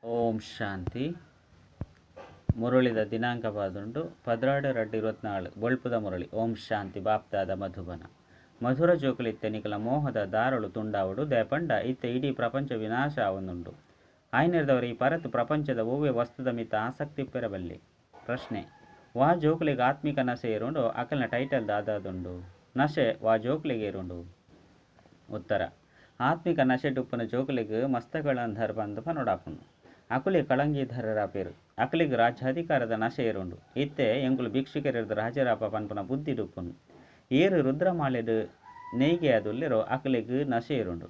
ಓಂ ಶಾಂತಿ. ಮುರಳಿದ ದಿನಾಂಕ ಬಾದುಂಡು 12/2/24 ಬೊಳ್ಪುದ ಮುರಳಿ. ಓಂ ಶಾಂತಿ. ಬಾಪ್ದಾದ ಮಧುಬನ ಮಧುರ ಜೋಕುಲಿತ್ತೆ ನಿಕಲ ಮೋಹದ ದಾರಳು ತುಂಡಾವುಡು ದೇಪಂಡ ಇತ್ತೆ ಇಡೀ ಪ್ರಪಂಚ ವಿನಾಶ ಆವೊಂದುಂಡು. ಆಯ್ನೆರ್ದವರು ಈ ಪರತು ಪ್ರಪಂಚದ ಒವ್ವೆ ವಸ್ತುದ ಮಿತ್ತ ಆಸಕ್ತಿ ಪೆರಬಲ್ಲಿ. ಪ್ರಶ್ನೆ: ವಾ ಜೋಕುಲಿಗೆ ಆತ್ಮಿಕ ನಶೆ ಏರುಂಡು ಅಕಲ್ನ ಟೈಟಲ್ ದಾದಾದುಂಡು? ನಶೆ ವಾ ಜೋಕುಲಿಗೆ ಏರುಂಡು? ಉತ್ತರ: ಆತ್ಮಿಕ ನಶೆ ಡುಪ್ಪನ ಜೋಕುಲಿಗೆ ಮಸ್ತಗಳಂಧರ್ ಬಂದು ಪನೋಡಾಪುಂಡು. ಅಕುಲಿ ಕಳಂಗಿಧರರಾಪೇರು. ಅಕಲಿಗೆ ರಾಜ್ಯಾಧಿಕಾರದ ನಶೆ ಏರುಂಡು. ಇತ್ತೆ ಎಂಕುಲು ಭಿಕ್ಷುಕರಿರ್ದು ರಾಜರಾಪ ಪನ್ಪುನ ಬುದ್ಧಿ ಡುಪ್ಪುನು. ಏರು ರುದ್ರಮಾಲೆಡು ನೇಯ್ಗೆ ಆದುಲ್ಲೆರೋ ಅಕಲಿಗೆ ನಶೆ ಏರುಂಡು.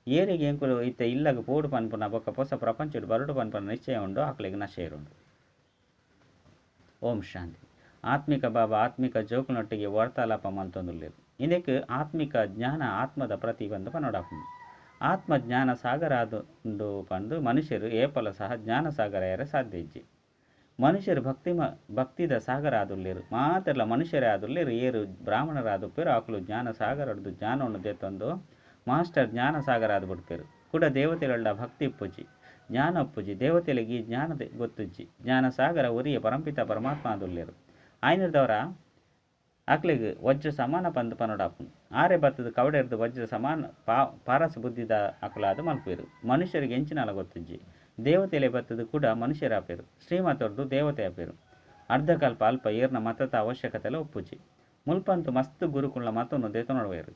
ಏರಿಗೆ ಎಂಕುಲು ಇತ್ತೆ ಇಲ್ಲಗ ಪೋಡು ಪನ್ಪುನ ಬೊಕ್ಕ ಪೊಸ ಪ್ರಪಂಚಡ್ ಬರಡು ಪನ್ಪುನ ನಿಶ್ಚಯ ಉಂಡು ಅಕಲಿಗೆ ನಶೆ ಏರುಂಡು. ಓಂ ಶಾಂತಿ. ಆತ್ಮಿಕ ಬಾಬಾ ಆತ್ಮಿಕ ಜೋಕುನೊಟ್ಟಿಗೆ ವಾರ್ತಾಲಾಪ ಮಲ್ತೊಂದುಲ್ಲೆರ್. ಇಂದೆಕ್ ಆತ್ಮಿಕ ಜ್ಞಾನ ಆತ್ಮದ ಪ್ರತಿ ಬಂದು ಪನೋಡಾಪುಂಡು. ಆತ್ಮ ಜ್ಞಾನ ಸಾಗರ ಆದುಂಡು ಪಂದು ಮನುಷ್ಯರು ಏಪಲ ಸಹ ಜ್ಞಾನ ಸಾಗರ ಏರೆ ಸಾಧ್ಯ ಇಜ್ಜಿ. ಮನುಷ್ಯರು ಭಕ್ತಿದ ಸಾಗರ ಆದುಲ್ಲೆರ್. ಮಾತೆರ್ಲ ಮನುಷ್ಯರೇ ಆದುಲ್ಲೆರ್. ಏರು ಬ್ರಾಹ್ಮಣರಾದುಪ್ಪೆರು ಅಕುಲು ಜ್ಞಾನ ಸಾಗರಡ್ದು ಜ್ಞಾನವನ್ನು ದೆತ್ತೊಂದು ಮಾಸ್ಟರ್ ಜ್ಞಾನ ಸಾಗರ ಆದ್ ಬಿಡ್ಪೆರು. ಕೂಡ ದೇವತೆಗಳ ಭಕ್ತಿ ಇಪ್ಪುಜಿ, ಜ್ಞಾನ ಉಪ್ಪುಜಿ. ದೇವತೆಗಳಿಗೆ ಈ ಜ್ಞಾನ ಗೊತ್ತುಜ್ಜಿ. ಜ್ಞಾನ ಸಾಗರ ಒರಿಯ ಪರಂಪಿತ ಪರಮಾತ್ಮ ಆದುಲ್ಲೆರ್. ಆಯ್ನಿರ್ದವರ ಅಕ್ಲೆಗ್ ವಜ್ರ ಸಮಾನ ಪಂದ್ ಪನೋಡಾಪುಂಡು. ಆರೆ ಬತ್ತದ ಕವಡೆರ್ದು ವಜ್ರ ಸಮಾನ ಪಾರಸ ಬುದ್ಧಿದ ಅಕುಲಾದ ಮಲ್ಪೆರು. ಮನುಷ್ಯರಿಗೆ ಎಂಚಿನಾಲ ಗೊತ್ತುಜ್ಜಿ. ದೇವತೆಲೆ ಬತ್ತದ ಕೂಡ ಮನುಷ್ಯರಾಪೆರು. ಶ್ರೀಮತೊರ್ದು ದೇವತೆ ಆಪೆರು. ಅರ್ಧಕಲ್ಪ ಅಲ್ಪ ಏರ್ನ ಮತದ ಅವಶ್ಯಕತೆಲ ಒಪ್ಪುಜಿ. ಮುಲ್ಪಂತು ಮಸ್ತ್ ಗುರುಕುಲ ಮತನು ದೆತೊನೊಡುವೆರು.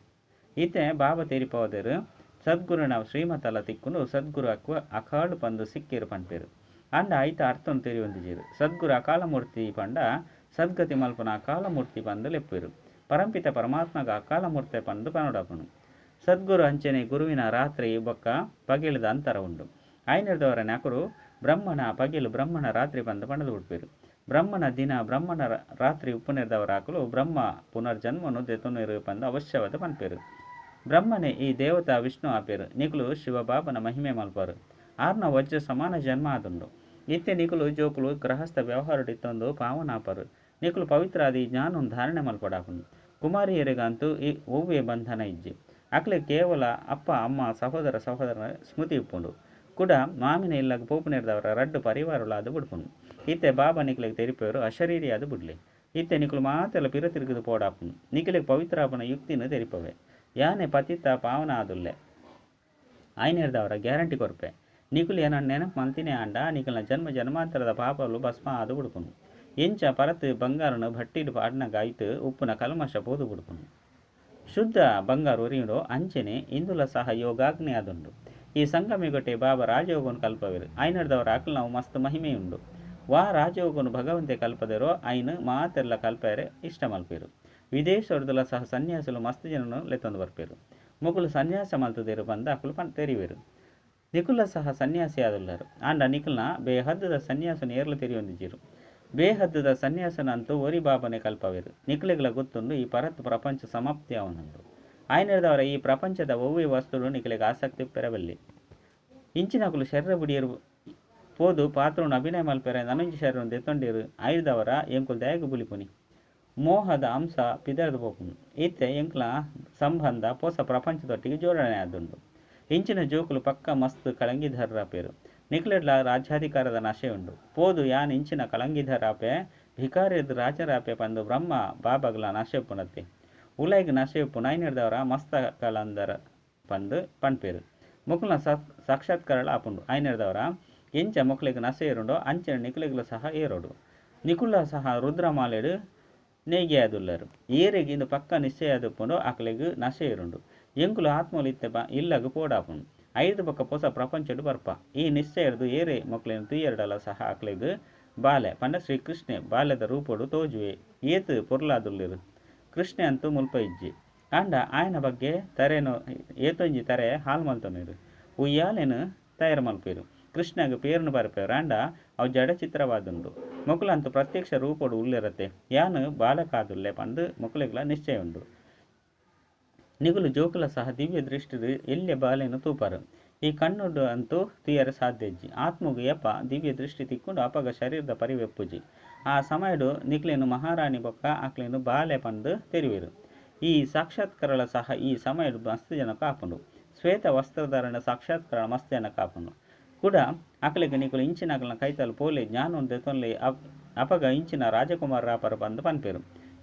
ಈತೆ ಬಾಬಾ ತೇರಿಪೋದೆರು ಸದ್ಗುರುನ ಶ್ರೀಮತಲ ತಿಕ್ಕುನು ಸದ್ಗುರು ಅಕ್ವ ಅಕಾಳು ಪಂದು ಸಿಕ್ಕೇರು ಪನ್ಪೆರು. ಅಂಡ ಐತ ಅರ್ಥನು ತೆರಿಯೊಂದಿಜೆರು. ಸದ್ಗುರು ಅಕಾಲಮೂರ್ತಿ ಪಂಡ ಸದ್ಗತಿ ಮಲ್ಪನ ಅಕಾಲಮೂರ್ತಿ ಪಂದು ಲೆಪ್ಪೆರು. ಪರಂಪಿತ ಪರಮಾತ್ಮಗ ಅಕಾಲಮೂರ್ತಿ ಪಂದು ಪನೋಡಾಪುನು. ಸದ್ಗುರು ಅಂಚನೆ ಗುರುವಿನ ರಾತ್ರಿ ಬೊಕ್ಕ ಪಗಿಲದ ಅಂತರ ಉಂಡು. ಆಯ್ನಿರ್ದವರನೆ ಅಕುರು ಬ್ರಹ್ಮಣ ಪಗಿಲು ಬ್ರಹ್ಮಣ ರಾತ್ರಿ ಪಂದು ಪಂಡದು ಬಿಡ್ಪೆರು. ಬ್ರಹ್ಮಣ ದಿನ ಬ್ರಹ್ಮಣ ರಾತ್ರಿ ಉಪ್ಪುನೆರ್ದವರ ಅಕುಲು ಬ್ರಹ್ಮ ಪುನರ್ಜನ್ಮನು ದೆತೊನೆರು ಪಂದು ಅವಶ್ಯವಾದ ಪನ್ಪೆರು. ಬ್ರಹ್ಮನೇ ಈ ದೇವತಾ ವಿಷ್ಣು ಆಪೇರು. ನಿಕುಲು ಶಿವಬಾಬನ ಮಹಿಮೆ ಮಲ್ಪರು. ಆರ್ನ ವಜ್ರ ಸಮಾನ ಜನ್ಮ ಆದುಂಡು. ಇತ್ತೆ ನಿಕುಲು ಜೋಕುಲು ಗೃಹಸ್ಥ ವ್ಯವಹಾರಡಿತ್ತೊಂದು ಪಾವನಾಪರು. ನಿಕುಲು ಪವಿತ್ರಾದಿ ಜ್ಞಾನವನ್ನು ಧಾರಣೆ ಮಲ್ಪಡಾಪುಂಡು. ಕುಮಾರಿಯರಿಗಂತೂ ಈ ಒವ್ವೆ ಬಂಧನ ಇಜ್ಜಿ. ಅಕ್ಲೆ ಕೇವಲ ಅಪ್ಪ ಅಮ್ಮ ಸಹೋದರ ಸಹೋದರನ ಸ್ಮೃತಿ ಇಪ್ಪುಂಡು. ಕೂಡ ಮಾಮಿನ ಇಲ್ಲಗ ಪೋಪುನೆರ್ದವರ ರಡ್ಡು ಪರಿವಾರಲಾದ ಬಿಡ್ಪುಂಡು. ಇತ್ತೆ ಬಾಬಾ ನಿಕ್ಲೆಗ್ ತೆರಿಪೇರು ಅಶರೀರಿಯಾದ ಬಿಡ್ಲಿ. ಇತ್ತೆ ನಿಕುಲು ಮಾತೆಲ್ಲ ಪಿರ ತಿರುಗಿದು ಪೋಡಾಪುಂಡು. ನಿಕುಲೆಗ್ ಪವಿತ್ರಾಪನ ಯುಕ್ತಿನ ತೆರಿಪವೆ. ಯಾನೆ ಪತಿತ ಪಾವನ ಆದುಲ್ಲೆ. ಆಯ್ನೆರ್ದವರ ಗ್ಯಾರಂಟಿ ಕೊರ್ಪೆ. ನಿಕುಲು ಏನ ನೆನಪು ಮಲ್ತಿನೇ ಆಂಡ ನಿಕಲ್ನ ಜನ್ಮ ಜನ್ಮಾಂತರದ ಪಾಪಲು ಭಸ್ಮ ಆದು ಬಿಡ್ಪುನು. ಎಂಚ ಪರತ್ ಬಂಗಾರನು ಭಟ್ಟಿಡು ಪಾಡ್ನ ಗಾಯ್ತು ಉಪ್ಪುನ ಕಲ್ಮಶ ಪೋದು ಬಿಡ್ಪುನು. ಶುದ್ಧ ಬಂಗಾರು ಒರಿಯುಂಡು ಅಂಚನೆ ಇಂದುಲ ಸಹ ಯೋಗಾಗ್ನಿ ಆದುಂಡು. ಈ ಸಂಗಮಿಗೊಟ್ಟೆ ಬಾಬಾ ರಾಜಯೋಗನು ಕಲ್ಪವೆರು. ಆಯ್ನರ್ದವರ ಅಕಲ್ ನಾವು ಮಸ್ತ್ ಮಹಿಮೆಯುಂಡು. ವಾ ರಾಜಯೋಗನು ಭಗವಂತೆ ಕಲ್ಪದೆರೋ ಐನು ಮಾತೆಲ್ಲ ಕಲ್ಪೆರೆ ಇಷ್ಟ ಮಲ್ಪೆರು. ವಿದೇಶದಲ್ಲ ಸಹ ಸನ್ಯಾಸಲು ಮಸ್ತ್ ಜನನು ಲೆತ್ತೊಂದು ಬರ್ಪೆರು. ಮೊಕುಲು ಸನ್ಯಾಸ ಮಲ್ತದೇರು ಬಂದ ಅಕುಲು ತೆರಿವೆರು. ನಿಕುಲ ಸಹ ಸನ್ಯಾಸಿ ಆದುಲ್ಲರು. ಆಂಡ ನಿಕುಲ್ನ ಬೇಹದ್ದದ ಸನ್ಯಾಸನ ಏರ್ಲು ತೆರಿಯೊಂದಿಜ್ಜಿರು. ಬೇಹದ್ದದ ಸನ್ಯಾಸನ ಅಂತೂ ಒರಿ ಬಾಬನೆ ಕಲ್ಪವೆರು. ನಿಕುಲೆಗ್ಲ ಗೊತ್ತುಂಡು ಈ ಪರತ್ ಪ್ರಪಂಚ ಸಮಾಪ್ತಿ ಆವನುಂಡು. ಆಯ್ನೆರ್ದವರ ಈ ಪ್ರಪಂಚದ ಒವ್ವೆ ವಸ್ತುಡು ನಿಕುಲೆಗ್ ಆಸಕ್ತಿ ಪೆರಬಲ್ಲಿ. ಇಂಚಿನಕುಲು ಶರೀರ ಬುಡಿಯರು ಪೋದು ಪಾತ್ರವನ್ನು ಅಭಿನಯ ಮಲ್ಪೆರೆ ನನೊಂಜಿ ಶರೀರವನ್ನು ದೆತ್ತೊಂಡಿರು. ಆಯ್ದವರ ಎಂಕುಲು ದಯಗು ಬುಲಿಪುನಿ. ಮೋಹದ ಅಂಶ ಪಿದರ್ದು ಪೋಪುಂಡು. ಇತ್ತೆ ಎಂಕ್ಲ ಸಂಬಂಧ ಪೊಸ ಪ್ರಪಂಚದೊಟ್ಟಿಗೆ ಜೋಡಣೆ ಆದುಂಡು. ಇಂಚಿನ ಜೋಕುಲು ಪಕ್ಕ ಮಸ್ತ್ ಕಳಂಗಿಧರರಾಪೇರು. ನಿಕ್ಲೆಡ್ಲ ರಾಜ್ಯಾಧಿಕಾರದ ನಶೆ ಉಂಡು. ಪೋದು ಯಾನ್ ಇಂಚಿನ ಕಳಂಗಿಧರಾಪೆ ಭಿಕಾರಿರ್ದು ರಾಜರಾಪೆ ಪಂದು ಬ್ರಹ್ಮ ಬಾಬಾಗ್ಲ ನಶೆ ಉಪ್ಪುನತ್ತೆ. ಉಲೈಗ್ ನಶೆ ಉಪ್ಪುನ ಐನೆರ್ದವರ ಮಸ್ತ ಕಳಂದರ ಪಂದು ಪನ್ಪೇರು. ಮೊಕುಲ್ನ ಸಾಕ್ಷಾತ್ಕಾರಲ ಆಪುಂಡು. ಐನೆರ್ದವರ ಎಂಚ ಮೊಕ್ಲೆಗ್ ನಶೆ ಏರುಂಡೋ ಅಂಚನೆ ನಿಕ್ಲೆಗ್ಲ ಸಹ ಏರೋಡು. ನಿಕುಲ ಸಹ ರುದ್ರಮಾಲೆಡು ನೇಯ್ಗೆ ಆದುಲ್ಲರು. ಏರೆಗ್ ಇಂದು ಪಕ್ಕ ನಿಶ್ಚಯ ಆದುಪ್ಪುಂಡು ಅಕ್ಲೆಗ್ ನಶೆ ಏರುಂಡು. ಎಂಕುಲು ಆತ್ಮಲು ಇತ್ತೆ ಇಲ್ಲಗ್ ಪೋಡಾಪುಂಡು. ಐದು ಬೊಕ್ಕ ಪೊಸ ಪ್ರಪಂಚಡ್ ಬರ್ಪ. ಈ ನಿಶ್ಚಯರ್ದು ಏರೆ ಮೊಕ್ಲೆನ್ ತುಯ್ಯರ್ಡಲ ಸಹ ಅಕ್ಲೆಗ್ ಬಾಲೆ ಪಂಡ ಶ್ರೀಕೃಷ್ಣೆ ಬಾಲೆದ ರೂಪೊಡು ತೋಜುವೆ. ಏತ್ ಪೊರ್ಲಾದುಲ್ಲೆರು. ಕೃಷ್ಣೆ ಅಂತೂ ಮುಲ್ಪ ಇಜ್ಜಿ. ಆಂಡ ಆಯನ ಬಗ್ಗೆ ತರೆನು ಏತೊಂಜಿ ತರೆ ಹಾಲ್ ಮಲ್ತೊನೆರು. ಉಯ್ಯಾಲೆನು ತಯಾರು ಮಲ್ಪೆರು. ಕೃಷ್ಣಗ್ ಪೇರ್ನು ಬರ್ಪೆರು. ಆಂಡ ಅವು ಜಡ ಚಿತ್ರವಾದುಂಡು. ಮೊಕುಲಂತೂ ಪ್ರತ್ಯಕ್ಷ ರೂಪೊಡು ಉಲ್ಲೆರತೆ. ಯಾನು ಬಾಲಕಾದುಲ್ಲೆ ಪಂದು ಮೊಕುಲೆಗ್ಲ ನಿಶ್ಚಯ ಉಂಡು. ನಿಗುಲು ಜೋಕುಲ ಸಹ ದಿವ್ಯ ದೃಷ್ಟಿ ಎಲ್ಲೆ ಬಾಲೆನು ತೂಪರು. ಈ ಕಣ್ಣುಡು ಅಂತೂ ತುಯ್ಯರೆ ಸಾಧ್ಯ ಇಜ್ಜಿ. ಆತ್ಮಗು ಯಪ್ಪ ದಿವ್ಯ ದೃಷ್ಟಿ ತಿಕ್ಕೊಂಡು ಅಪಗ ಶರೀರದ ಪರಿವೆಪ್ಪುಜಿ. ಆ ಸಮಯಡು ನಿಕ್ಲೇನು ಮಹಾರಾಣಿ ಬೊಕ್ಕ ಅಕ್ಲೇನು ಬಾಲೆ ಪಂದು ತೆರಿವೆರು. ಈ ಸಾಕ್ಷಾತ್ಕಾರಲ ಸಹ ಈ ಸಮಯಡು ಮಸ್ತ್ ಜನ ಕಾಪುಂಡು. ಶ್ವೇತ ವಸ್ತ್ರಧಾರಣ ಸಾಕ್ಷಾತ್ಕಾರ ಮಸ್ತ್ ಜನ ಕಾಪುಂಡು. ಕೂಡ ಅಕಲೆಗ್ ನಿಕುಲು ಇಂಚಿನಕಲ್ನ ಕೈತಲ್ ಪೋಲೆ ಜ್ಞಾನೊನು ದೆತೊನ್ಲೆ ಅಪಗ ಇಂಚಿನ ರಾಜಕುಮಾರ ಅಪರ ಪಂದ್ ಪನ್ಪೆರ್.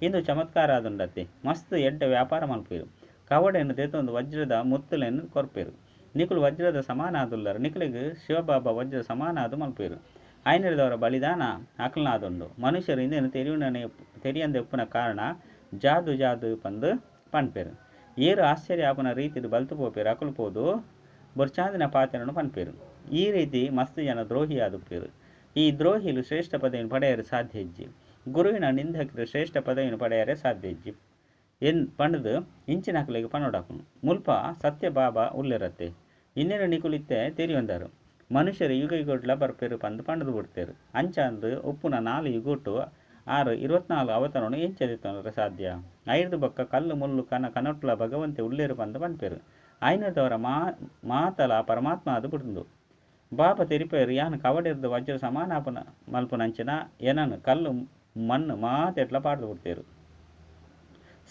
ಇಂದು ಚಮತ್ಕಾರ ಆದುಂಡತ್ತೆ. ಮಸ್ತ್ ಎಡ್ಡೆ ವ್ಯಾಪಾರ ಮಲ್ಪುವೆರ್. ಕವಡೆನ್ ದೆತೊಂದು ವಜ್ರದ ಮುತ್ತುಲೆನ್ ಕೊರ್ಪೆರ್. ನಿಕುಲು ವಜ್ರದ ಸಮಾನ ಆದುಲ್ಲರ್. ನಿಕುಲೆಗ್ ಶಿವಬಾಬಾ ವಜ್ರ ಸಮಾನ ಆದ್ ಮಲ್ಪುವೆರ್. ಆಯ್ನೆಡ್ದಾವರ ಬಲಿದಾನ ಅಕಲ್ನಾದುಂಡು. ಮನುಷ್ಯರು ಇಂದೆನ್ ತೆರಿಯುನನೆ ತೆರಿಯಂದೆ ಉಪ್ಪುನ ಕಾರಣ ಜಾದು ಜಾದು ಪಂದ್ ಪನ್ಪೆರ್. ಏರ್ ಆಶ್ಚರ್ಯ ಆಪುನ ರೀತಿಡ್ ಬಲ್ತು ಪೋಪೆರ್ ಅಕುಲು ಪೋದು ಬೊರ್ಚಾಂದಿನ ಪಾತೆರನ್ ಪನ್ಪೆರ್. ಈ ರೀತಿ ಮಸ್ತ್ ಜನ ದ್ರೋಹಿ ಆದುಪ್ಪೆರ್. ಈ ದ್ರೋಹಿಲು ಶ್ರೇಷ್ಠ ಪದವಿನ್ ಪಡೆಯರೆ ಸಾಧ್ಯ ಇಜ್ಜಿ. ಗುರುವಿನ ನಿಂದಕರು ಶ್ರೇಷ್ಠ ಪದವಿನ್ ಪಡೆಯರೆ ಸಾಧ್ಯ ಇಜ್ಜಿ ಎನ್ ಪಂಡ್ದ್ ಇಂಚಿನಕಲೆಗ್ ಪನೊಡಾಪುಂಡು. ಮುಲ್ಪ ಸತ್ಯ ಬಾಬಾ ಉಲ್ಲೆರತ್ತೆ. ಇಂದೆನ್ ನಿಕುಲು ಇತ್ತೆ ತೆರಿಯೊಂದಾರು. ಮನುಷ್ಯರು ಯುಗ ಯುಗೊಡ್ಲ ಬರ್ಪೆರ್ ಪಂದ್ ಪಂಡ್ದ್ ಬಿಡ್ತೇರ್. ಅಂಚಾಂದ್ ಉಪ್ಪುನ 4 ಯುಗೊಟು ಆರು 24 ಅವತರಣ ಎಂಚ ದೆತೊನರೆ ಸಾಧ್ಯ. ಐರ್ದ್ ಬೊಕ್ಕ ಕಲ್ಲು ಮುಳ್ಳು ಕನ ಕನೊಟ್ಲ ಭಗವಂತೆ ಉಲ್ಲೆರ್ ಪಂದ್ ಪನ್ಪೆರ್. ಆಯ್ನೆಡ್ದಾವರ ಮಾತಲ ಪರಮಾತ್ಮ ಆದ್ ಬುಡ್ಂಡು. ಬಾಬಾ ತೆರಿಪೇರ್ ಯಾನ್ ಕವಡೆರ್ದ್ ವಜ್ರ ಸಮಾನ ಆಪುನ ಮಲ್ಪುನಂಚಿನ ಎನನ್ ಕಲ್ಲು ಮಣ್ಣು ಮಾತೆಟ್ಲ ಪಾಡ್ದ್ ಬಿಡ್ತೇರ್.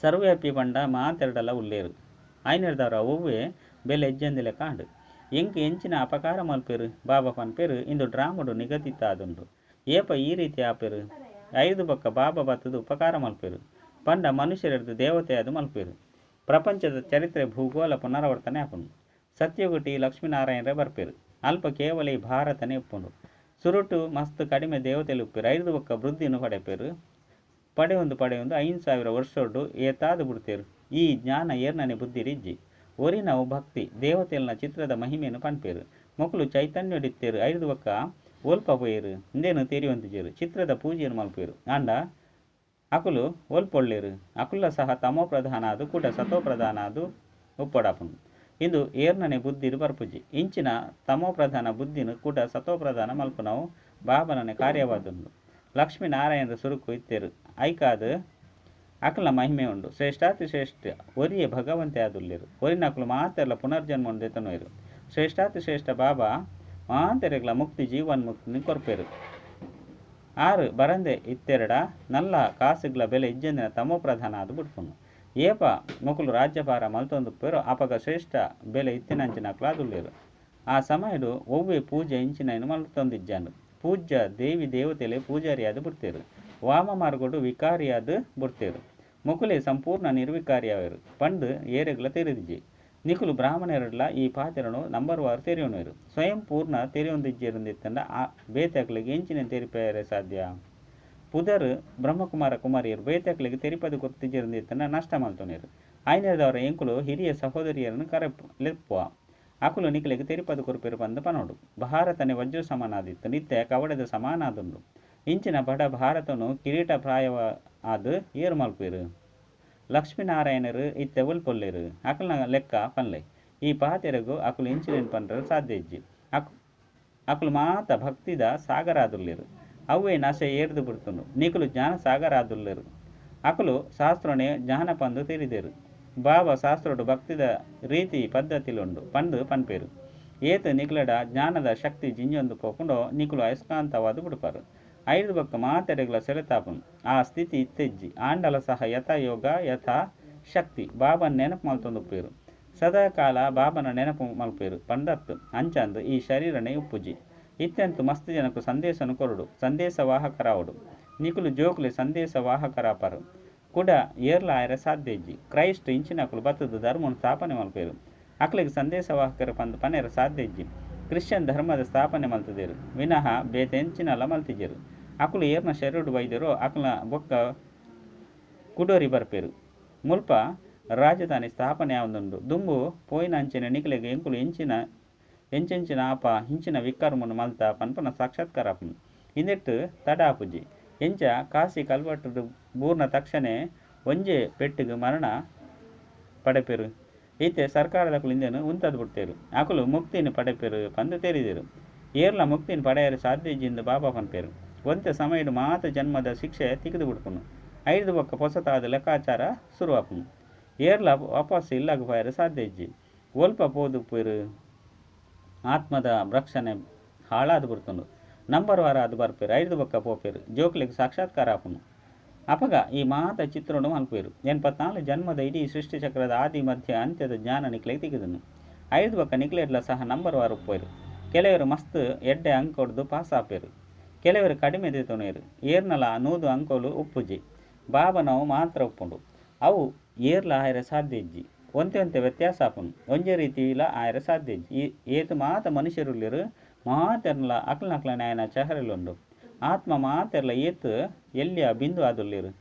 ಸರ್ವವ್ಯಾಪಿ ಪಂಡ ಮಾತೆರ್ಡಲ ಉಲ್ಲೇರ್. ಆಯ್ನೆಡ್ದಾವರ ಒವ್ವೆ ಬೆಲೆ ಇಜ್ಜಂದಿ ಲೆಕ್ಕ ಆಂಡ್. ಎಂಕ್ ಎಂಚಿನ ಅಪಕಾರ ಮಲ್ಪೆರ್ ಬಾಬಾ ಪನ್ಪೆರ್ ಇಂದು ಡ್ರಾಮಡ್ ನಿಗದಿತ ಆದುಂಡು. ಏಪ ಈ ರೀತಿ ಆಪೆರ್. ಐರ್ದ್ ಬೊಕ್ಕ ಬಾಬಾ ಬತ್ತುದು ಉಪಕಾರ ಮಲ್ಪೆರ್. ಪಂಡ ಮನುಷ್ಯರೆಡ್ದ್ ದೇವತೆಯಾದ್ ಮಲ್ಪೆರ್. ಪ್ರಪಂಚದ ಚರಿತ್ರೆ ಭೂಗೋಳ ಪುನರಾವರ್ತನೆ ಆಪುಂಡು. ಸತ್ಯುಗಟಿ ಲಕ್ಷ್ಮೀನಾರಾಯಣರೇ ಬರ್ಪೆರ್. ಅಲ್ಪ ಕೇವಲ ಈ ಭಾರತನೇ ಉಪ್ಪುಂಡು. ಸುರುಟು ಮಸ್ತ್ ಕಡಿಮೆ ದೇವತೆಲು ಉಪ್ಪೆರ್. ಐರ್ದ್ ಬೊಕ್ಕ ವೃದ್ಧಿನ ಪಡೆಪೆರ್. ಪಡೆಯೊಂದು ಪಡೆಯೊಂದು 5000 ವರ್ಷೊಡ್ಡು ಏತಾದ್ ಬಿಡ್ತೇರ್. ಈ ಜ್ಞಾನ ಏರ್ನನೆ ಬುದ್ಧಿಡಿಜ್ಜಿ. ಒರಿನವು ಭಕ್ತಿ ದೇವತೆಲ್ನ ಚಿತ್ರದ ಮಹಿಮೆನ್ ಪನ್ಪೆರ್. ಮೊಕುಲು ಚೈತನ್ಯಡಿತ್ತೆರ್. ಐರ್ದ್ ಬೊಕ್ಕ ಒಲ್ಪ ಪೋಯೆರ್ ಇಂದೆನ್ ತೆರಿಯೊಂದಿಜೆರ್. ಚಿತ್ರದ ಪೂಜೆನ್ ಮಲ್ಪುವೆರ್. ಆಂಡ ಅಕುಲು ಒಲ್ಪೊಳ್ಳೆರ್. ಅಕುಲ್ಲ ಸಹ ತಮೋ ಪ್ರಧಾನ ಆದ್ ಕೂಡ ಸತೋ ಪ್ರಧಾನ ಆದ್ ಉಪ್ಪಡಾಪುಂಡು. ಇಂದು ಏರ್ನನೆ ಬುದ್ಧಿಡ್ ಬರ್ಪುಜಿ. ಇಂಚಿನ ತಮೋ ಪ್ರಧಾನ ಬುದ್ಧಿನ ಕೂಡ ಸತೋ ಪ್ರಧಾನ ಮಲ್ಪುನವು ಬಾಬನನೆ ಕಾರ್ಯವಾದುಂಡು. ಲಕ್ಷ್ಮೀನಾರಾಯಣರ ಸುರುಕು ಇತ್ತೆರ್. ಐಕಾದ್ ಅಕಲ್ನ ಮಹಿಮೆ ಉಂಡು. ಶ್ರೇಷ್ಠಾತಿ ಶ್ರೇಷ್ಠ ಒರಿಯೇ ಭಗವಂತೆ ಆದುಲ್ಲೆರ್. ಒರಿನಕುಲು ಮಾತೆರ್ಲ ಪುನರ್ಜನ್ಮ ದೆತೊನುವೆರ್. ಶ್ರೇಷ್ಠಾತಿ ಶ್ರೇಷ್ಠ ಬಾಬಾ ಮಾತೆರೆಗ್ಲ ಮುಕ್ತಿ ಜೀವನ್ ಮುಕ್ತಿನ ಕೊರ್ಪೆರ್. ಆರು ಬರಂದೆ ಇತ್ತೆರಡ ನಲ್ಲ ಕಾಸುಗ್ಲ ಬೆಲೆ ಇಜ್ಜಂದಿನ ತಮೋ ಪ್ರಧಾನ ಆದ್ ಬಿಡ್ಪುಂಡು. ಏಪ ಮೊಕುಲು ರಾಜ್ಯಭಾರ ಮಲ್ತೊಂದುಪ್ಪೆರೋ ಅಪಗ ಶ್ರೇಷ್ಠ ಬೆಲೆ ಇತ್ತಿನಂಚಿನಕುಲು ಆದುಲ್ಲೆರ್. ಆ ಸಮಯಡು ಒವ್ವೆ ಪೂಜೆ ಇಂಚಿನೈನ್ ಮಲ್ತೊಂದಿಜ್ಜಾಂಡ್. ಪೂಜ್ಯ ದೇವಿ ದೇವತೆಲೆ ಪೂಜಾರಿಯಾದ್ ಬಿಡ್ತೇರ್. ವಾಮ ಮಾರ್ಗಡು ವಿಕಾರಿಯಾದ್ ಬಿಡ್ತೇರ್. ಮೊಕುಲೇ ಸಂಪೂರ್ಣ ನಿರ್ವಿಕಾರಿಯಾವೆರ್ ಪಂದ್ ಏರೆಗ್ಲ ತೆರಿದಿಜಿ. ನಿಕುಲು ಬ್ರಾಹ್ಮಣರೆಡ್ಲ ಈ ಪಾತೆರನು ನಂಬರ್ ವಾರ್ ತೆರಿಯೊನುವೆರ್. ಸ್ವಯಂ ಪೂರ್ಣ ತೆರಿಯೊಂದಿಜ್ಜೆರಿಂದಿತ್ತಂಡ ಆ ಬೇತೆಕ್ಲೆಗ್ ಎಂಚಿನ ತೆರಿಪೆರೆ ಸಾಧ್ಯ. ಪುದರ್ ಬ್ರಹ್ಮಕುಮಾರ ಕುಮಾರಿಯರು ಬೇತೆಕ್ಲೆಗ್ ತೆರಿಪದ ಕೊರ್ತಿಜ್ಜೆರಿಂದಿತ್ತಂಡ ನಷ್ಟ ಮಲ್ತೊನುವೆರ್. ಆಯ್ನೆಡ್ದಾವರ ಎಂಕುಲು ಹಿರಿಯ ಸಹೋದರಿಯರನ್ನು ಕರೆ ಲೆಪ್ಪುವ. ಅಕುಲು ನಿಕಲೆಗ್ ತೆರಿಪದ ಕೊರ್ಪೆರ್ ಪಂದ್ ಪನೊಡು. ಭಾರತನೇ ವಜ್ರ ಸಮಾನಾದಿತ್ತು ಇತ್ತೆ ಕವಡೆದ ಸಮಾನಾದುಂಡು. ಇಂಚಿನ ಬಡ ಭಾರತನು ಕಿರೀಟ ಪ್ರಾಯವ ಆದ್ ಏರ್ ಮಲ್ಪುವೆರ್. ಲಕ್ಷ್ಮೀನಾರಾಯಣರು ಇತ್ತೆ ಒಲ್ಪೊಲ್ಲೆರ್. ಅಕಲ್ನ ಲೆಕ್ಕ ಪನ್ಲೆ. ಈ ಪಾತೆರಗು ಅಕುಲು ಎಂಚಿನ ಪನ್ರೆ ಸಾಧ್ಯ ಇಜ್ಜಿ. ಅಕುಲು ಮಾತ ಭಕ್ತಿದ ಸಾಗರಾದುಲ್ಲೆರ್. ಅವ್ವೇ ನಶೆ ಏರ್ದು ಬಿಡ್ತುಂಡು. ನಿಕುಲು ಜ್ಞಾನ ಸಾಗರ ಆದುಲ್ಲೆರ್. ಅಕುಲು ಶಾಸ್ತ್ರನೇ ಜ್ಞಾನ ಪಂದ್ ತೆರಿದೆರ್. ಬಾಬಾ ಶಾಸ್ತ್ರಡು ಭಕ್ತಿದ ರೀತಿ ಪದ್ಧತಿಲುಂಡು ಪಂದ್ ಪನ್ಪೆರ್. ಏತ್ ನಿಕುಲೆಡ ಜ್ಞಾನದ ಶಕ್ತಿ ಜಿಂಜೊಂದು ಪೋಪುಂಡೋ ನಿಕುಲು ಅಯಸ್ಕಾಂತವಾದ್ ಬಿಡ್ಪಾರು. ಐರ್ದ್ ಬೊಕ್ಕ ಮಾತೆರೆಗ್ಲ ಸೆಳೆತಾಪುಂಡು. ಆ ಸ್ಥಿತಿ ಇತ್ತೆಜ್ಜಿ. ಆಂಡಲ ಸಹ ಯಥಾ ಯೋಗ ಯಥಾ ಶಕ್ತಿ ಬಾಬನ್ ನೆನಪು ಮಲ್ತೊಂದುಪ್ಪೆರ್. ಸದಾ ಕಾಲ ಬಾಬನ ನೆನಪು ಮಲ್ಪೆರ್ ಪಂದತ್ತು. ಅಂಚಾಂದ್ ಈ ಶರೀರನೇ ಉಪ್ಪುಜಿ. ಇತ್ಯಂತ ಮಸ್ತ್ ಜನಕು ಸಂದೇಶನ ಕೊರಡು. ಸಂದೇಶ ವಾಹಕರಾವಡು. ನಿಕುಲು ಜೋಕುಲೆ ಸಂದೇಶ ವಾಹಕರಾಪರು. ಕೂಡ ಏರ್ಲ ಆಯೆರೆ ಸಾಧ್ಯ ಇಜ್ಜಿ. ಕ್ರೈಸ್ಟ್ ಇಂಚಿನಕುಲು ಬತ್ತುದು ಧರ್ಮನ್ ಸ್ಥಾಪನೆ ಮಲ್ಪೆರ್. ಅಕ್ಲೆಗ್ ಸಂದೇಶ ವಾಹಕರು ಪಂದ್ ಪನೆರೆ ಸಾಧ್ಯ ಇಜ್ಜಿ. ಕ್ರಿಶ್ಚಿಯನ್ ಧರ್ಮದ ಸ್ಥಾಪನೆ ಮಲ್ತುದೆರ್ ವಿನಃ ಬೇತೆ ಎಂಚಿನಲ ಮಲ್ತಿಜೆರ್. ಅಕುಲು ಏರ್ನ ಶರೀರಡ್ ಬೈದೆರೋ ಅಕಲ್ನ ಬೊಕ್ಕ ಕುಡೋರಿ ಬರ್ಪೆರ್. ಮುಲ್ಪ ರಾಜಧಾನಿ ಸ್ಥಾಪನೆ ಆವೊಂದುಂಡು. ದುಂಬು ಪೋಯಿನ ಅಂಚನೆ ನಿಕಲೆಗ್ ಎಂಕುಲು ಎಂಚಿನ ಎಂಚೆಂಚಿನ ಆಪ ಇಂಚಿನ ವಿಕರ್ಮನ್ ಮಲ್ತ ಪನ್ಪುನ ಸಾಕ್ಷಾತ್ಕಾರ ಆಪುಂಡು. ಇಂದೆಟ್ ತಡ ಆಪುಜಿ. ಎಂಚ ಕಾಶಿ ಕಲ್ವಟ್ಟುಡು ಬೂರ್ನ ತಕ್ಷಣ ಒಂಜೇ ಪೆಟ್ಟಿಗೆ ಮರಣ ಪಡೆಪೆರ್. ಇತ್ತೆ ಸರ್ಕಾರದಕುಲು ಇಂದೆನ್ ಉಂತದ್ ಬಿಡ್ತೇರ್. ಅಕುಲು ಮುಕ್ತಿನ ಪಡೆಪೆರ್ ಪಂದ್ ತೆರಿದೆರ್. ಏರ್ಲ ಮುಕ್ತಿನ ಪಡೆಯರೆ ಸಾಧ್ಯ ಇಜ್ಜಿಂದ್ ಬಾಬಾ ಪನ್ಪೆರ್. ಒಂತೆ ಸಮಯಡ್ ಮಾತ ಜನ್ಮದ ಶಿಕ್ಷೆ ತಿಕ್ದ್ ಬಿಡ್ಪುಂಡು. ಐರ್ದ್ ಬೊಕ್ಕ ಪೊಸತಾದ ಲೆಕ್ಕಾಚಾರ ಶುರು ಆಪುಂಡು. ಏರ್ಲ ವಾಪಸ್ ಇಲ್ಲಗ್ ಪೋಯೆರೆ ಸಾಧ್ಯ ಇಜ್ಜಿ. ಒಲ್ಪ ಪೋದುಪ್ಪೆರ್. ಆತ್ಮದ ರಕ್ಷಣೆ ಹಾಳಾದ್ ಬಿಡ್ತುಂಡು. ನಂಬರ್ ವಾರ್ ಆದ್ ಬರ್ಪೆರ್. ಐರ್ದ್ ಬೊಕ್ಕ ಪೋಪೆರ್. ಜೋಕುಲೆಗ್ ಸಾಕ್ಷಾತ್ಕಾರ ಆಪುಂಡು. ಅಪಗ ಈ ಮಾತ ಚಿತ್ರನು ಮಲ್ಪುವೆರ್. 84 ಜನ್ಮದ ಇಡೀ ಸೃಷ್ಟಿ ಚಕ್ರದ ಆದಿ ಮಧ್ಯ ಅಂತ್ಯದ ಜ್ಞಾನ ನಿಕ್ಲೆಗ್ ತಿಕ್ಕಿದುಂಡು. ಐರ್ದ್ ಬೊಕ್ಕ ನಿಕ್ಲೆಡ್ಲ ಸಹ ನಂಬರ್ ವಾರ್ ಉಪ್ಪುವೆರ್. ಕೆಲವರು ಮಸ್ತ್ ಎಡ್ಡೆ ಅಂಕೊಡ್ದು ಪಾಸ್ ಆಪೇರು. ಕೆಲವರು ಕಡಿಮೆ ದೆತೊನುವೆರು. ಏರ್ನಲ 100 ಅಂಕೊಲು ಉಪ್ಪುಜಿ. ಬಾಬನವು ಮಾತ್ರ ಉಪ್ಪುಂಡು. ಅವು ಏರ್ಲ ಆಯೆರೆ ಸಾಧ್ಯ ಇಜ್ಜಿ. ಒಂತೆ ಒಂತೆ ವ್ಯತ್ಯಾಸ ಆಪುಂಡು. ಒಂಜೇ ರೀತಿಲ ಆಯೆರೆ ಸಾಧ್ಯ ಇಜ್ಜಿ. ಏತ್ ಮಾತ ಮನುಷ್ಯರುಲ್ಲೆರ್ ಮಾತೆರ್ನಲ ಅಕ್ಲನಕ್ಲನೆ ಆಯನ ಚಹರೆಲುಂಡು. ಆತ್ಮ ಮಾತೆರ್ಲ ಏತ್ ಎಲ್ಯ ಬಿಂದು ಆದುಲ್ಲೆರ್.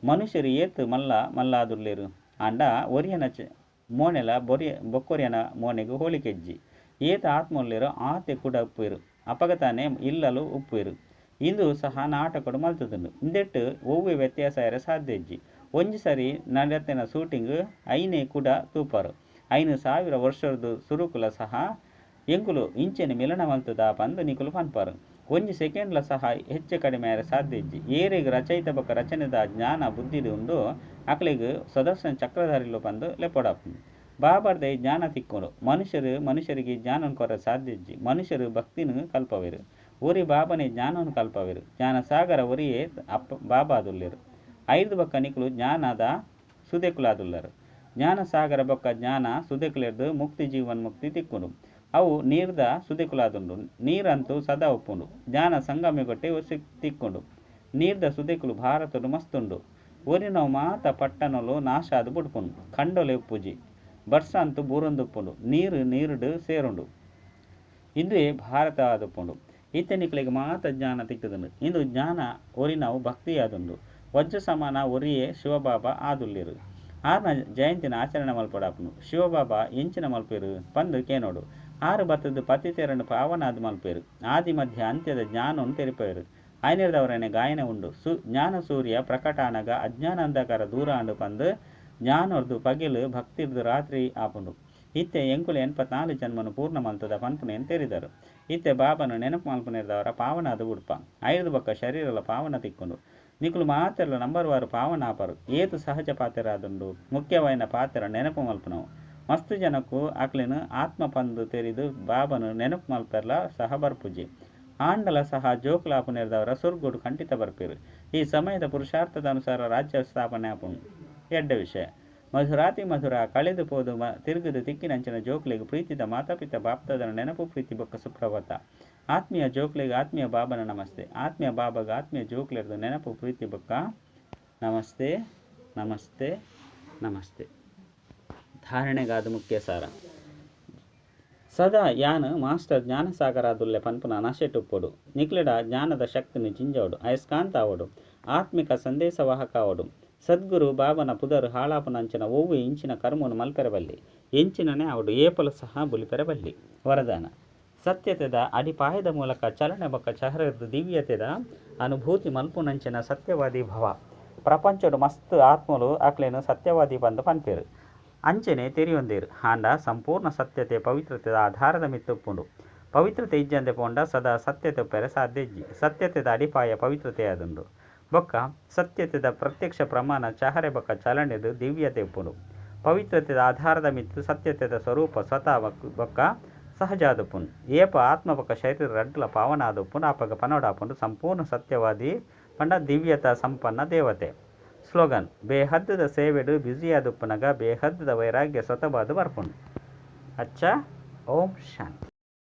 ಮನುಷ್ಯರು ಏತ್ ಮಲ್ಲ ಮಲ್ಲ ಆದುಲ್ಲೆರ್. ಆಂಡ ಒರಿಯನ ಮೋನೆಲ ಬೊರಿಯ ಬೊಕ್ಕೊರಿಯನ ಮೋನೆಗ್ ಹೋಲಿಕೆ ಇಜ್ಜಿ. ಏತ್ ಆತ್ಮ ಉಲ್ಲೆರ್ ಆತೆ ಕೂಡ ಉಪ್ಪುವೆರು. ಅಪಗತಾನೆ ಇಲ್ಲಲು ಉಪ್ಪುವೆರು. ಇಂದು ಸಹ ನಾಟಕಡು ಮಲ್ತುದುಂಡು. ಇಂದೆಟ್ ಒವ್ವೆ ವ್ಯತ್ಯಾಸ ಆಯೆರೆ ಸಾಧ್ಯ ಇಜ್ಜಿ. ಒಂಜಿ ಸರಿ ನಡತಿನ ಶೂಟಿಂಗ್ ಐನೆ ಕೂಡ ತೂಪರು. 5000 ವರ್ಷರ್ದು ಸುರುಕುಲ ಸಹ ಎಂಕುಲು ಇಂಚೆನೆ ಮಿಲನ ಮಲ್ತದ ಪಂದ್ ನಿಕುಲು ಪನ್ಪರು. ಒಂಜಿ ಸೆಕೆಂಡ್ಲ ಸಹ ಹೆಚ್ಚು ಕಡಿಮೆ ಆಯೆರೆ ಸಾಧ್ಯ ಇಜ್ಜಿ. ಏರೆಗ್ ರಚಯಿತ ಬೊಕ್ಕ ರಚನೆದ ಜ್ಞಾನ ಬುದ್ಧಿಡ್ ಉಂಡು ಅಕ್ಲೆಗ್ ಸದರ್ಶನ ಚಕ್ರಧಾರಿಲು ಪಂದ್ ಲೆಪ್ಪೊಡಾಪುಂಡು. ಬಾಬರ್ದ ಈ ಜ್ಞಾನ ತಿಕ್ಕೊಂಡು ಮನುಷ್ಯರು ಮನುಷ್ಯರಿಗೆ ಜ್ಞಾನನ್ ಕೊರ ಸಾಧ್ಯ ಇಜ್ಜಿ. ಮನುಷ್ಯರು ಭಕ್ತಿನ ಕಲ್ಪವೆರು. ಒರಿ ಬಾಬನೇ ಜ್ಞಾನನ್ ಕಲ್ಪವೆರು. ಜ್ಞಾನ ಸಾಗರ ಒರಿಯೇ ಅಪ್ಪ ಬಾಬಾದುಲ್ಲೆರು. ಐದು ಬೊಕ್ಕ ನಿಕುಲು ಜ್ಞಾನದ ಸುದೆಕುಲಾದುಲ್ಲರು. ಜ್ಞಾನ ಸಾಗರ ಬೊಕ್ಕ ಜ್ಞಾನ ಸುದೆಕುಲೆರ್ದು ಮುಕ್ತಿ ಜೀವನ್ ಮುಕ್ತಿ ತಿಕ್ಕುಂಡು. ಅವು ನೀರ್ದ ಸುದೆಕುಲಾದುಂಡು. ನೀರಂತೂ ಸದಾ ಉಪ್ಪುಂಡು. ಜ್ಞಾನ ಸಂಗಮಿಗೊಟ್ಟೆ ತಿಕ್ಕುಂಡು. ನೀರ್ದ ಸುದೆಕುಲು ಭಾರತಡು ಮಸ್ತುಂಡು. ಒರಿನವು ಮಾತ ಪಟ್ಟಣಲು ನಾಶ ಆದ್ ಬುಡ್ಪುಂಡು. ಖಂಡೊಲೆ ಉಪ್ಪುಜಿ. ಬರ್ಸ ಅಂತೂ ಬೂರೊಂದುಪ್ಪುಂಡು. ನೀರು ನೀರುಡು ಸೇರುಂಡು. ಇಂದುವೆ ಭಾರತ ಆದುಪ್ಪುಂಡು. ಇತ್ತೆ ನಿಕುಲೆಗ್ ಮಾತ ಜ್ಞಾನ ತಿಕ್ಕುದುಂಡು. ಇಂದು ಜ್ಞಾನ ಒರಿನವು ಭಕ್ತಿಯಾದುಂಡು. ವಜ್ರ ಸಮಾನ ಒರಿಯೇ ಶಿವಬಾಬಾ ಆದುಲ್ಲೆರು. ಆರ್ನ ಜಯಂತಿನ ಆಚರಣೆ ಮಲ್ಪೊಡಾಪುಂಡು. ಶಿವಬಾಬಾ ಎಂಚಿನ ಮಲ್ಪೆರು ಪಂದ್ ಕೇನೋಡು. ಆರು ಬತ್ತದ ಪತಿತೆರನ್ನು ಪಾವನಾದ್ ಮಲ್ಪೆರು. ಆದಿ ಮಧ್ಯ ಅಂತ್ಯದ ಜ್ಞಾನವನ್ನು ತೆರಿಪೆರು. ಆಯ್ನೆರ್ದವರನೆ ಗಾಯನ ಉಂಡು. ಜ್ಞಾನ ಸೂರ್ಯ ಪ್ರಕಟಾನಗ ಅಜ್ಞಾನ ಅಂಧಕಾರ ದೂರ ಆಂಡು ಪಂದ್ ಜ್ಞಾನೊರ್ದು ಪಗೆಲು ಭಕ್ತಿರ್ದು ರಾತ್ರಿ ಆಪುಂಡು. ಇತ್ತೆ ಎಂಕುಲು 84 ಜನ್ಮನು ಪೂರ್ಣ ಮಲ್ತದ ಪನ್ಪುನೇನ್ ತೆರಿದರು. ಇತ್ತೆ ಬಾಬನ ನೆನಪು ಮಲ್ಪುನೆರ್ದವರ ಪಾವನಾದ ಉಡುಪ. ಐರ್ದು ಬೊಕ್ಕ ಶರೀರಲ ಪಾವನ ತಿಕ್ಕುಂಡು. ನಿಕುಲು ಮಾತೆರ್ಲ ನಂಬರ್ ವಾರು ಪಾವನ ಆಪರು. ಏತ್ ಸಹಜ ಪಾತೆರ ಆದುಂಡು. ಮುಖ್ಯವಾಯಿನ ಪಾತೆರ ನೆನಪು ಮಲ್ಪುನವು. ಮಸ್ತ್ ಜನಕ್ಕೂ ಅಕ್ಲೆನ್ ಆತ್ಮ ಪಂದ್ ತೆರಿದು ಬಾಬನು ನೆನಪು ಮಲ್ಪೆರ್ಲ ಸಹ ಬರ್ಪುಜಿ. ಆಂಡಲ ಸಹ ಜೋಕುಲಾಪುನೆರ್ದವರ ಸುರ್ಗುಡು ಖಂಡಿತ ಬರ್ಪೆರು. ಈ ಸಮಯದ ಪುರುಷಾರ್ಥದ ಅನುಸಾರ ರಾಜ್ಯ ಸ್ಥಾಪನೆ ಆಪುಂಡು. ಎಡ್ಡೆ ವಿಷಯ. ಮಧುರಾತಿ ಮಧುರ ಕಳೆದು ಪೋದು ತಿರುಗುದು ತಿಕ್ಕಿನಂಚಿನ ಜೋಕ್ಲೆಗ್ ಪ್ರೀತಿದ ಮಾತಾಪಿತ ಬಾಪ್ತಾದನ ನೆನಪು ಪ್ರೀತಿ ಬೊಕ್ಕ ಸುಪ್ರಭಾತ. ಆತ್ಮೀಯ ಜೋಕ್ಲೆಗ್ ಆತ್ಮೀಯ ಬಾಬನ ನಮಸ್ತೆ. ಆತ್ಮೀಯ ಬಾಬಗ ಆತ್ಮೀಯ ಜೋಕ್ಲೆರ್ದು ನೆನಪು ಪ್ರೀತಿ ಬೊಕ್ಕ ನಮಸ್ತೆ ನಮಸ್ತೆ ನಮಸ್ತೆ. ಧಾರಣೆಗಾದ ಮುಖ್ಯ ಸಾರ. ಸದಾ ಯಾನ್ ಮಾಸ್ಟರ್ ಜ್ಞಾನಸಾಗರಾದುಲ್ಲೆ ಪನ್ಪುನ ನಶೆಟುಪ್ಪೊಡು. ನಿಕ್ಲೆಡ ಜ್ಞಾನದ ಶಕ್ತಿನ ಜಿಂಜೋಡು. ಅಯಸ್ಕಾಂತ ಆವೊಡು. ಆತ್ಮಿಕ ಸಂದೇಶವಾಹಕ ಆವೊಡು. ಸದ್ಗುರು ಬಾಬನ ಪುದರ್ ಹಾಳಾಪುನಂಚಿನ ಒವ್ವೆ ಇಂಚಿನ ಕರ್ಮನು ಮಲ್ಪೆರೆ ಬಲ್ಲಿ. ಎಂಚಿನನೇ ಆವೊಡು ಏಪಲ ಸಹ ಬುಲಿಪೆರೆ ಬಲ್ಲಿ. ವರದಾನ. ಸತ್ಯತೆದ ಅಡಿಪಾಯದ ಮೂಲಕ ಚಲನೆ ಬೊಕ್ಕ ಚಹರೆರ್ದು ದಿವ್ಯತೆದ ಅನುಭೂತಿ ಮಲ್ಪುನಂಚಿನ ಸತ್ಯವಾದಿ ಭವ. ಪ್ರಪಂಚಡು ಮಸ್ತ್ ಆತ್ಮಲು ಅಕ್ಲೆನ್ ಸತ್ಯವಾದಿ ಪಂದ್ ಪನ್ಪೆರು. ಅಂಚೆನೆ ತೆರಿಯೊಂದೆರ್. ಆಂಡ ಸಂಪೂರ್ಣ ಸತ್ಯತೆ ಪವಿತ್ರತೆದ ಆಧಾರದ ಮಿತ್ತ್ ಉಪ್ಪುಂಡು. ಪವಿತ್ರತೆ ಇಜ್ಜಂದೆ ಪೋಂಡ ಸದಾ ಸತ್ಯತೆ ಉಪ್ಪೆರೆ ಸಾಧ್ಯ ಇಜ್ಜಿ. ಸತ್ಯತೆದ ಅಡಿಪಾಯ ಪವಿತ್ರತೆಯಾದುಂಡು. ಬೊಕ್ಕ ಸತ್ಯತೆದ ಪ್ರತ್ಯಕ್ಷ ಪ್ರಮಾಣ ಚಹರೆ ಬೊಕ್ಕ ಚಲನೆದು ದಿವ್ಯತೆ ಉಪ್ಪುಂಡು. ಪವಿತ್ರತೆದ ಆಧಾರದ ಮಿತ್ತ್ ಸತ್ಯತೆದ ಸ್ವರೂಪ ಸ್ವತಃ ಬೊಕ್ಕ ಸಹಜಾದುಪ್ಪುಂಡು. ಏಪ ಆತ್ಮ ಬೊಕ್ಕ ಶರೀರ ರಡ್ಡುಲ ಪಾವನ ಆದುಪ್ಪುಂಡು. ಆಪಗ ಪನೋಡಾಪುಂಡು ಸಂಪೂರ್ಣ ಸತ್ಯವಾದಿ ಪಂಡ ದಿವ್ಯತಾ ಸಂಪನ್ನ ದೇವತೆ. ಸ್ಲೋಗನ್. ಬೇಹದ್ದುದ ಸೇವೆಡು ಬ್ಯುಸಿಯಾದುಪ್ಪುನಗ ಬೇಹದ್ದುದ ವೈರಾಗ್ಯ ಸ್ವತಃ ಬರ್ಪುಂಡು. ಅಚ್ಚಾ ಓಂ ಶಾಂತಿ.